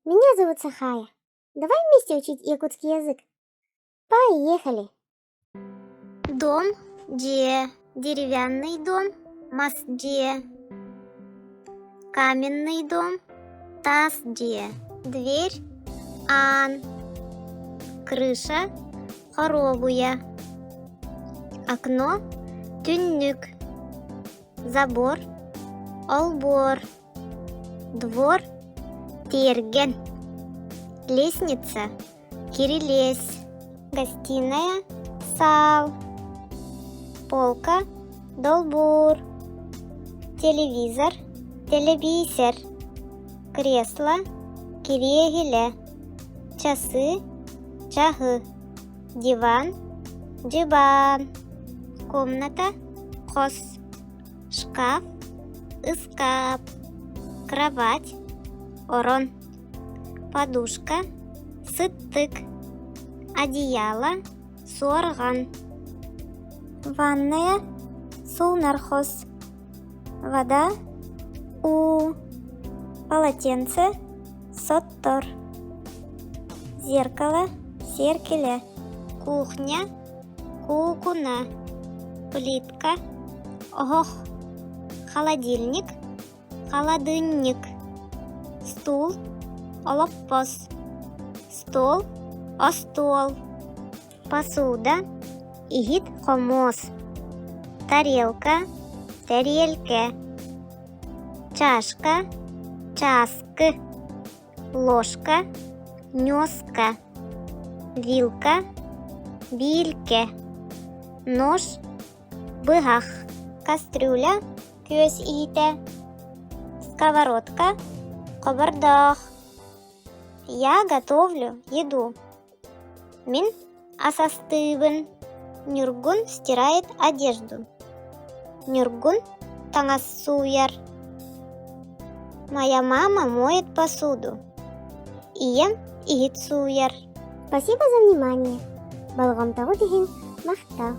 Меня зовут Сахая. Давай вместе учить якутский язык. Поехали! Дом, дьиэ, деревянный дом, мас дьиэ, каменный дом, таас дьиэ, дверь, аан, крыша, хоруобуйа, окно, түннүк, забор, олбуор, двор, тиэргэн, лестница, кирилиэс, гостиная, саал, полка, долбуур, телевизор, тэлэбиисэр, кресло, кириэһилэ, часы, чаһы, диван, дьыбаан, комната, хос, шкаф, ыскаап, кровать, орон, подушка, сыттык, одеяло, суорҕан, ванная, суунар хос, вода, уу, полотенце, соттор, зеркало, сиэркилэ, кухня, куукуна, плитка, оһох, холодильник, халадыынньык, стул, олоппос, стол, остуол, посуда, иһит-хомуос, тарелка, тэриэлкэ, чашка, чааскы, ложка, ньуоска, вилка, биилкэ, нож, быһах, кастрюля, күөс иһитэ, сковородка, хобордоох. Я готовлю еду. Мин ас астыыбын. Ньургун стирает одежду. Ньургун таҥас сууйар. Моя мама моет посуду. Ийэм иһит сууйар. Спасибо за внимание. Болҕомтоҕут иһин махтал.